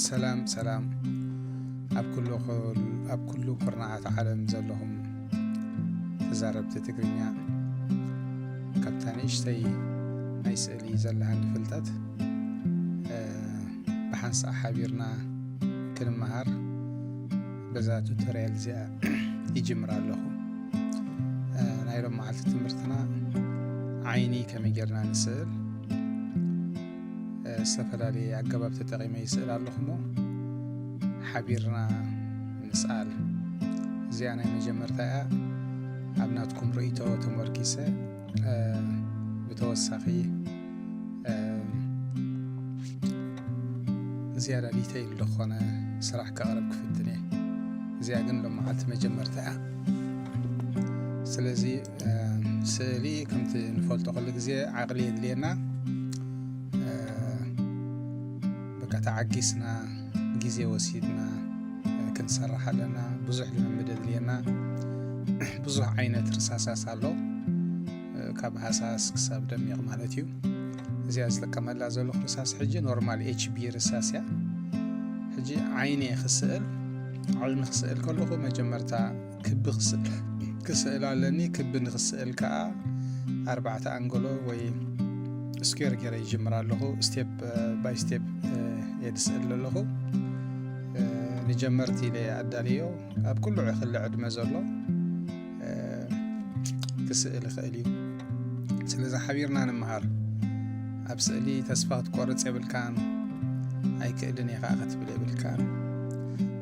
ሰላም ሰላም፣ ኣብ ኩሉ ኣብ ኩሉ ኩርናዓት ዓለም ዘለኹም ተዛረብቲ ትግርኛ፣ ካብታ ንእሽተይ ናይ ስእሊ ዘለሃኒ ፍልጠት ብሓንሳእ ሓቢርና ክንመሃር በዛ ቱቶርያል እዚኣ ይጅምር ኣለኹ። ናይ ሎም መዓልቲ ትምህርትና ዓይኒ ከመይ ጌርና ንስእል፣ ዝተፈላለየ ኣገባብ ተጠቒመ ይስእል ኣለኹ እሞ ሓቢርና ንስኣል። እዚኣ ናይ መጀመርታ እያ። ኣብ ናትኩም ርእይቶ ተመርኪሰ ብተወሳኺ ዝያዳ ዲተይል ዝኾነ ስራሕ ከቕርብ ክፍትን እየ። እዚኣ ግን ሎም መዓልቲ መጀመርታ እያ። ስለዚ ስእሊ ከምቲ ንፈልጦ ኩሉ ግዜ ዓቕሊ የድልየና። በቃ ተዓጊስና ግዜ ወሲድና ክንሰርሕ ኣለና። ብዙሕ ልምምድ የድልየና። ብዙሕ ዓይነት ርሳሳት ኣሎ፣ ካብ ሃሳስ ክሳብ ደሚቕ ማለት እዩ። እዚኣ ዝጥቀመላ ዘለኹ ርሳስ ሕጂ ኖርማል ኤች ቢ ርሳስ እያ። ሕጂ ዓይኒ ክስእል ዓይኒ ክስእል ከለኹ መጀመርታ ክቢ ክስእል ኣለኒ። ክቢ ንክስእል ከዓ ኣርባዕተ ኣንጎሎ ወይ ስኩዌር ገይረ ይጅምር ኣለኹ። ስቴፕ ባይ ስቴፕ የድስእል ኣለኹ። ንጀመርቲ ኢለ ኣዳልዮ። ኣብ ኩሉ ክሊ ዕድመ ዘሎ ክስእል ይኽእል እዩ። ስለዚ ሓቢርና ንምሃር። ኣብ ስእሊ ተስፋ ክትቆርጽ የብልካን፣ ኣይክእልን እየ ከዓ ክትብል የብልካን።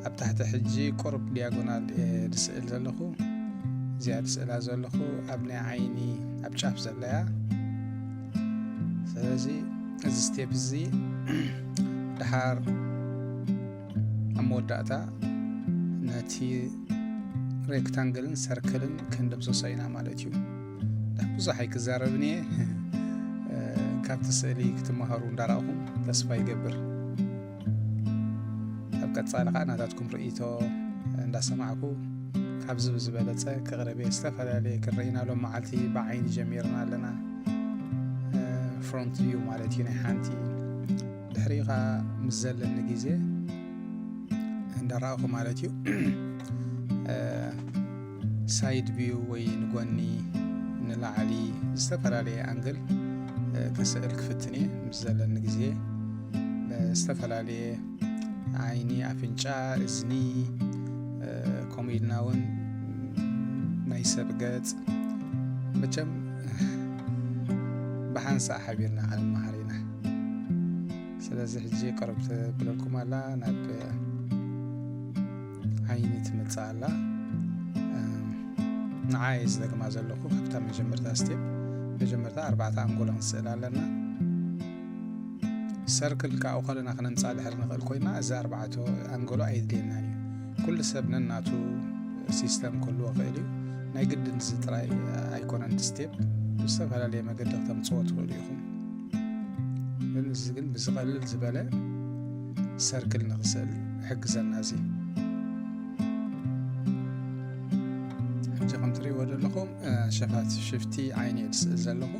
ኣብ ታሕቲ ሕጂ ቁሩብ ዲያጎናል እየ ዝስእል ዘለኹ። እዚኣ ዝስእላ ዘለኹ ኣብ ናይ ዓይኒ ኣብ ጫፍ ዘለያ። ስለዚ እዚ ስቴፕ እዚ ድሓር ኣብ መወዳእታ ነቲ ሬክታንግልን ሰርክልን ክንድምስሶ ኢና ማለት እዩ። ብዙሕ ኣይክዛረብን እየ። ካብቲ ስእሊ ክትመሃሩ እንዳረኣኹም ተስፋ ይገብር። ኣብ ቀጻሊ ከዓ ናታትኩም ርእይቶ እንዳሰማዕኩ ካብዚ ብዝበለጸ ክቕርብ እየ። ዝተፈላለየ ክንርኢ ኢና። ሎም መዓልቲ ብዓይኒ ጀሚርና ኣለና። ፍሮንት ቪው ማለት እዩ ናይ ሓንቲ። ድሕሪኡ ከዓ ምስ ዘለኒ ግዜ እንዳረኣኹ ማለት እዩ። ሳይድ ቪው ወይ ንጎኒ፣ ንላዕሊ፣ ዝተፈላለየ ኣንግል ክስእል ክፍትን እየ። ምስ ዘለኒ ግዜ ዝተፈላለየ ዓይኒ፣ ኣፍንጫ፣ እዝኒ፣ ከምኡ ኢልና እውን ናይ ሰብ ገጽ። መቸም ብሓንሳእ ሓቢርና ክንመሃር ኢና። ስለዚ ሕጂ ቅርብ ትብለልኩም ኣላ፣ ናብ ዓይኒ ትመጽእ ኣላ። ንዓ እየ ዝደግማ ዘለኹ። ካብታ መጀመርታ ስቴፕ፣ መጀመርታ ኣርባዕተ ኣንጎሎ ክንስእል ኣለና። ሰርክል ከዓ ከለና ክነምጻ ድሕር ንኽእል ኮይና፣ እዚ ኣርባዕተ ኣንጎሎ ኣየድልየናን እዩ። ኩሉ ሰብ ነናቱ ሲስተም ክህልዎ ክእል እዩ። ናይ ግድን እዚ ጥራይ ኣይኮነን። ስቴፕ ብዝተፈላለየ መገዲ ክተምጽዎ ትኽእሉ ኢኹም። ግን እዚ ግን ብዝቐልል ዝበለ ሰርክል ንኽስእል ይሕግዘና። እዚ ሕጂ ከም ትርእይዎ ዘለኹም ሸፋት ሽፍቲ ዓይኒ እየ ዝስእል ዘለኹ።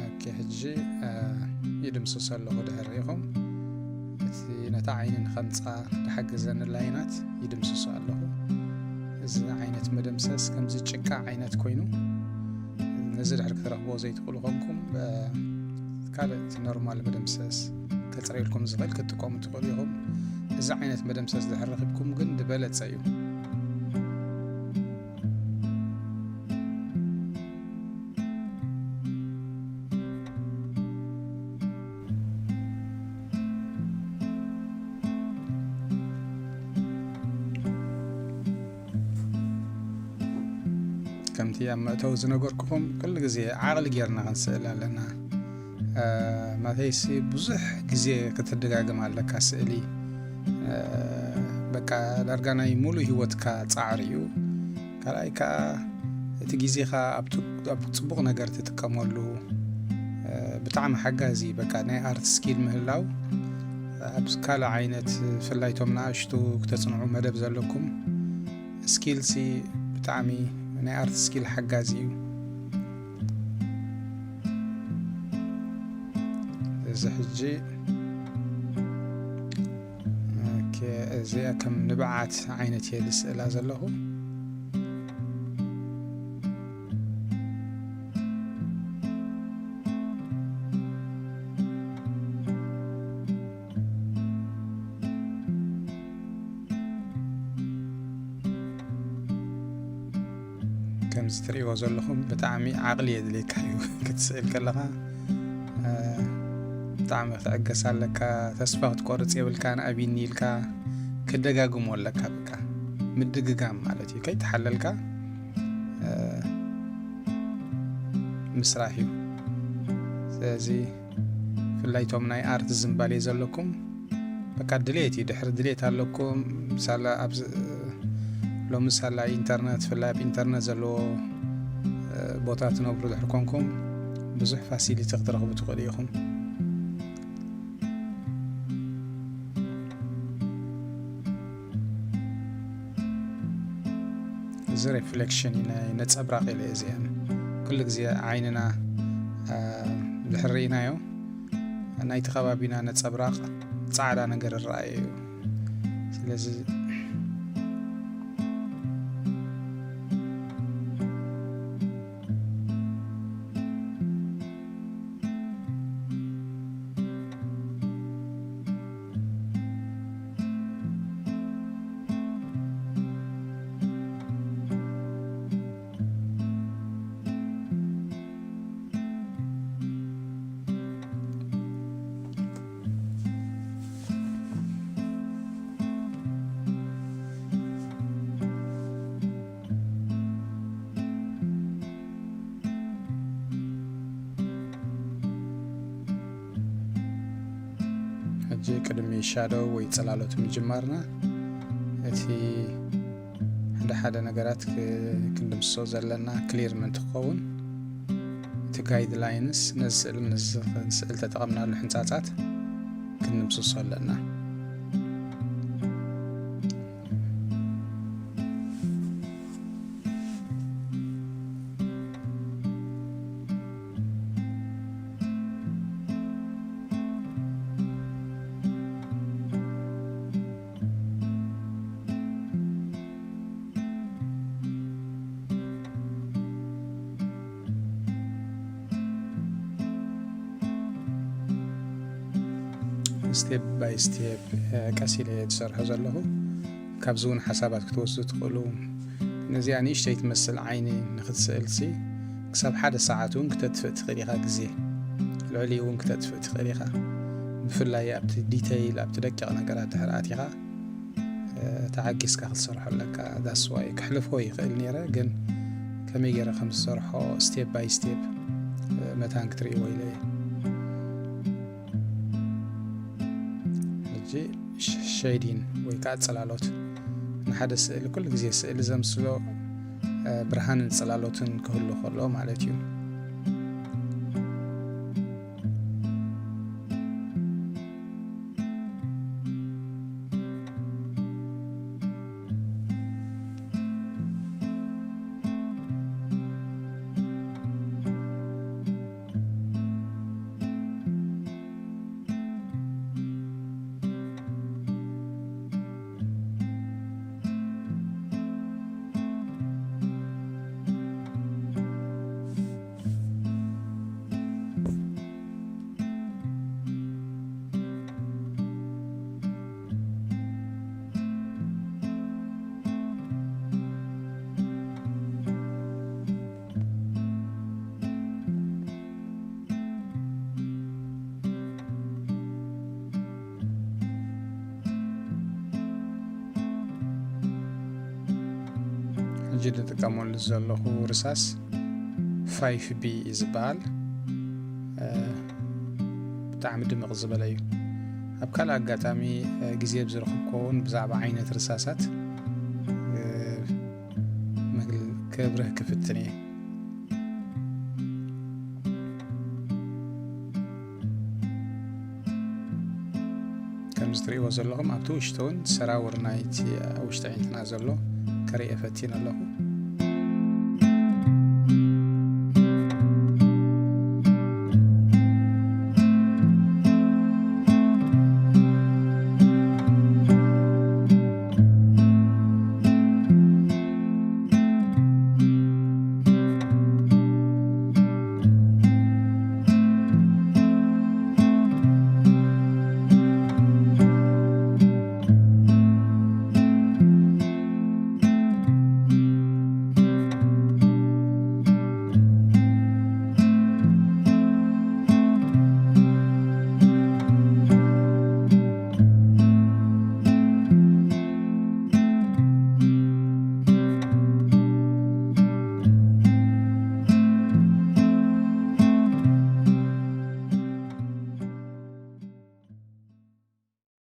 ኦኬ፣ ሕጂ ይድምስሶ ኣለኹ። ድሕር ሪኢኹም እቲ ነታ ዓይኒ ንኸምፃ ዝሓግዘኒ ላይናት ይድምስሶ ኣለኹ። እዚ ዓይነት መደምሰስ ከምዚ ጭቃ ዓይነት ኮይኑ፣ ነዚ ድሕር ክትረኽብዎ ዘይትኽእሉ ኮንኩም ካልእ እቲ ኖርማል መደምሰስ ከፅረየልኩም ዝኽእል ክትጥቀሙ ትኽእሉ ኢኹም። እዚ ዓይነት መደምሰስ ድሕር ረኺብኩም ግን ዝበለፀ እዩ። ከምቲ ኣብ መእተዊ ዝነገርኩኹም፣ ኩሉ ግዜ ዓቕሊ ጌርና ክንስእል ኣለና። ማተይሲ ብዙሕ ግዜ ክትደጋግም ኣለካ ስእሊ። በቃ ዳርጋ ናይ ሙሉእ ህይወትካ ጻዕሪ እዩ። ካልኣይ ከኣ እቲ ግዜኻ ኣብ ቱ-፣ ኣብ ጽቡቕ ነገር ትጥቀመሉ፣ እ፣ ብጣዕሚ ሓጋዚ፣ በቃ ናይ ኣርት ስኪል ምህላው ኣብ ካልእ ዓይነት፣ ብፍላይ እቶም ንኣሽቱ ክተጽንዑ መደብ ዘለኩም ስኪል ሲ ብጣዕሚ ናይ ኣርት ስኪል ሓጋዚ እዩ። እዚ ሕጂ ኦኬ፣ እዚኣ ከም ንብዓት ዓይነት እየ ዝስእላ ዘለኹ። ከምዚ ትርእይዎ ዘለኹም ብጣዕሚ ዓቕሊ የድልየካ እዩ ክትስእል ከለኻ። እ፣ ብጣዕሚ ክትዕገስ ኣለካ። ተስፋ ክትቆርጽ የብልካን። ኣቢኒ ኢልካ ክደጋግሞ ኣለካ። በቃ ምድግጋም ማለት እዩ። ከይተሓለልካ፣ እ፣ ምስራሕ እዩ። ስለዚ ብፍላይ እቶም ናይ ኣርት ዝንባሌ ዘለኩም በቃ ድሌት እዩ። ድሕሪ ድሌት ኣለኩም። ሳላ ኣብዚ ሎሚ ሳላ ኢንተርነት፣ ብፍላይ ኣብ ኢንተርነት ዘለዎ፣ እ፣ ቦታ ትነብሩ ድሕሪ ኮንኩም ብዙሕ ፋሲሊቲ ክትረኽቡ ትኽእሉ ኢኹም። እዚ ሪፍሌክሽን እዩ፣ ናይ ነጸብራቕ ኢለ እየ እዚአን። ኩሉ ግዜ ዓይንና፣ እ፣ ድሕሪ ርኢናዮ ናይቲ ከባቢና ነጸብራቕ ጻዕዳ ነገር ይረኣዮ እዩ። ስለዚ ሕጂ ቅድሚ ሻዶው ወይ ጽላሎት ምጅማርና፣ እቲ ሓደ ሓደ ነገራት ክ-፣ ክንድምስሶ ዘለና ክሊር ምእንቲ ክኸውን፣ እቲ ጋይድላይንስ ነዚ ስእል፣ ነዚ ስእል ተጠቐምናሉ ሕንጻጻት ክንድምስሶ ኣለና። ስቴፕ ባይ ስቴፕ፣ እ፣ ቀስ ኢለ እየ ዝሰርሖ ዘለኹ። ካብዚ እውን ሓሳባት ክትወስዱ ትኽእሉ። ነዚኣ ንእሽተይ ትመስል ዓይኒ ንኽትስእልሲ፣ ክሳብ ሓደ ሰዓት እውን ክተጥፍእ ትኽእል ኢኻ ግዜ። ልዕሊኡ እውን ክተጥፍእ ትኽእል ኢኻ። ብፍላይ ኣብቲ ዲተይል፣ ኣብቲ ደቂቕ ነገራት ድሕር ኣቲኻ፣ እ፣ ተዓጊስካ ክትሰርሖ ኣለካ። ዳስ ዋይ ክሕልፎ ይኽእል ነይረ፣ ግን ከመይ ገይረ ከም ዝሰርሖ ስቴፕ ባይ ስቴፕ፣ እ፣ መታን ክትርእይዎ ኢለ እየ። ሕጂ ሸ-፣ ሸይዲን ወይ ከዓ ጽላሎት ንሓደ ስእሊ ኩሉ ግዜ ስእሊ ዘምስሎ፣ እ፣ ብርሃንን ጽላሎትን ክህሉ ከሎ ማለት እዩ። ሕጂ ዝጥቀመሉ ዘለኹ ርሳስ ፋይፍ ቢ እዩ ዝበሃል። እ፣ ብጣዕሚ ድምቕ ዝበለ እዩ። ኣብ ካልእ ኣጋጣሚ ግዜ ብዝረኽብኮ እውን ብዛዕባ ዓይነት ርሳሳት ክብርህ ክፍትን እየ። ከምዚ ትርእይዎ ዘለኹም ኣብቲ ውሽጢ እውን ሰራውር ናይቲ ውሽጢ ኣዒንትና ዘሎ ከርእየ ፈቲን ኣለኹ።